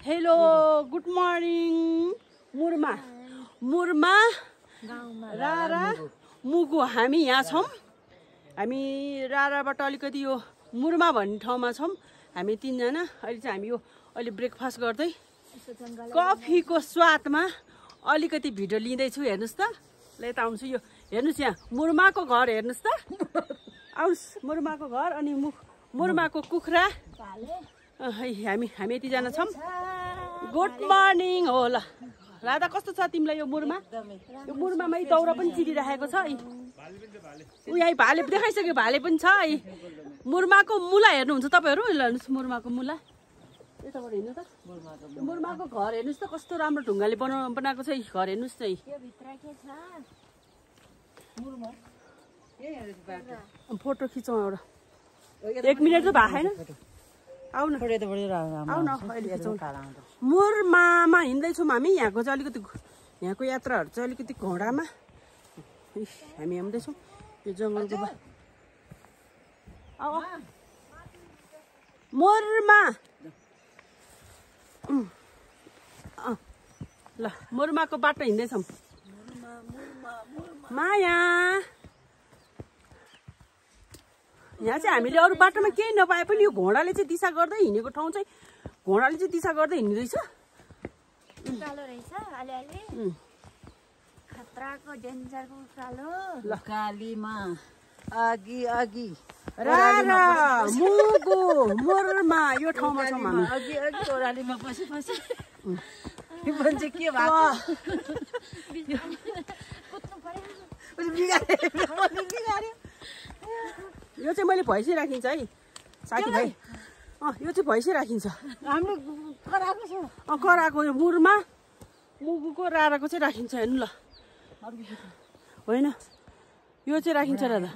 Hello good morning मुरमा मुरमा रारा मुगु हामी यहाँ छौँ। हामी राराबाट अलिकति यो मुरमा भन्ने ठाउँमा छौँ। हामी तीनजना अहिले चाहिँ हामी यो अहिले ब्रेकफास्ट गर्दै कफीको स्वादमा अलिकति भिडियो लिँदैछु। हेर्नुहोस् त, ल यता आउँछु। यो हेर्नुहोस् यहाँ मुर्माको घर हेर्नुहोस् त, आउनुहोस् मुर्माको घर अनि मुर्माको कुखुरा। हामी यतिजना छौँ। गुड मर्निङ हो। ल राधा कस्तो छ तिमीलाई यो मुरमा? यो मुर्मामा दाउरा पनि चिरिराखेको छ। ऊ यहाँ भाले देखाइसक्यो, भाले पनि छ। मुर्माको मुला हेर्नुहुन्छ तपाईँहरू? हेर्नुहोस् मुर्माको मुला यताबाट हेर्नु त। मुर्माको घर हेर्नुहोस् त कस्तो राम्रो ढुङ्गाले बनाएको छ। घर हेर्नुहोस् न। फोटो खिचौँ एउटा। 1 मिनट त भएको छैन। आउ न आउ न अहिले खिचौँ। मुर्मामा हिँड्दैछौँ हामी। यहाँको चाहिँ अलिकति यहाँको यात्राहरू चाहिँ अलिकति घोडामा हामी हिँड्दैछौँ यो जङ्गलको। मुर्मा ल मुर्माको बाटो हिँड्दैछौँ। माया यहाँ चाहिँ हामीले अरू बाटोमा केही नपाए पनि यो घोडाले चाहिँ दिशा गर्दै हिँडेको ठाउँ चाहिँ घोडाले चाहिँ दिशा गर्दै हिँड्दैछ। उकालो रहेछ अलिअलि खतराको डेन्जरको उकालो। ल कालीमा अघि अघि रारा मुगु मुर्मा यो ठाउँमा छौँ हामी। अघि अघि ओह्रालीमा पछि पछि मान्छे के भएको बिगार्यो। यो चाहिँ मैले भैँसी राखिन्छ है साथीभाइ। यो चाहिँ भैँसी राखिन्छ हाम्रो कराएको छ। कराएको यो मुरमा मुगुको राराको चाहिँ राखिन्छ। हेर्नु ल होइन यो चाहिँ राखिन्छ राधा।